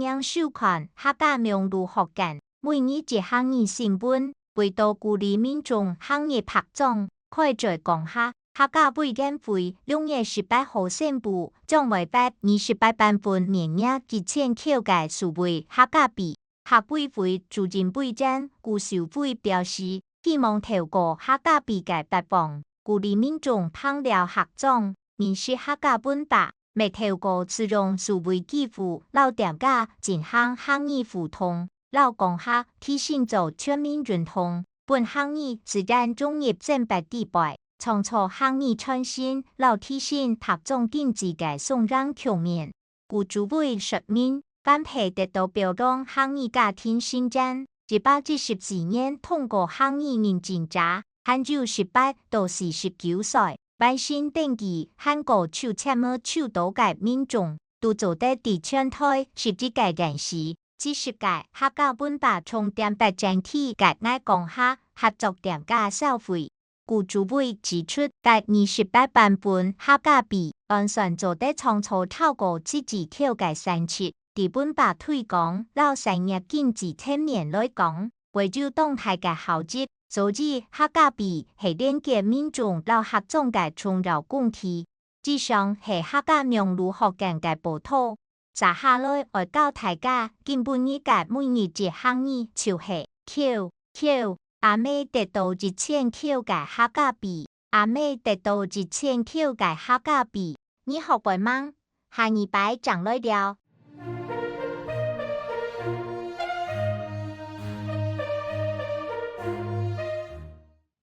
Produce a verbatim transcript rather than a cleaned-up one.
迎收看客家網路學院每日一客語新聞，為著鼓勵民眾行入客庄，開嘴講客，客家委員會六月十八號宣布，將會發二十八萬份面額一千箍个數位客家幣。客委會主任委員古秀妃表示，希望透過客家幣个發放，鼓勵民眾行了客庄，認識客家文化。 乜透過使用數位支付，摎店家進行客語互動，摎講客提升做全民運動，分客語自然融入生活裡背，創造客語傳承摎提升客庄經濟个雙贏局面。古主委說明，凡係得著表揚客語家庭成員，一百一十四年通過客語認證者， 還有十八到四十九歲，完成登記還過抽籤無抽著个民眾，都做得佇全台十一个縣市、七十个客家文化重點發展區个愛講客合作店家消費。古主委指出，發二十八萬份客家幣，按算做得創造超過七億箍个產值。 佇文化推廣摎產業經濟層面來講，會有當大个效益，所以客家幣係連結民眾摎客庄个重要工具。以上係客家網路學院个報導，接下來愛教大家今晡日个每日一客語就係箍箍，阿姆得著一千箍个客家幣，阿姆得著一千箍个客家幣，你學會吂？下二擺正來尞。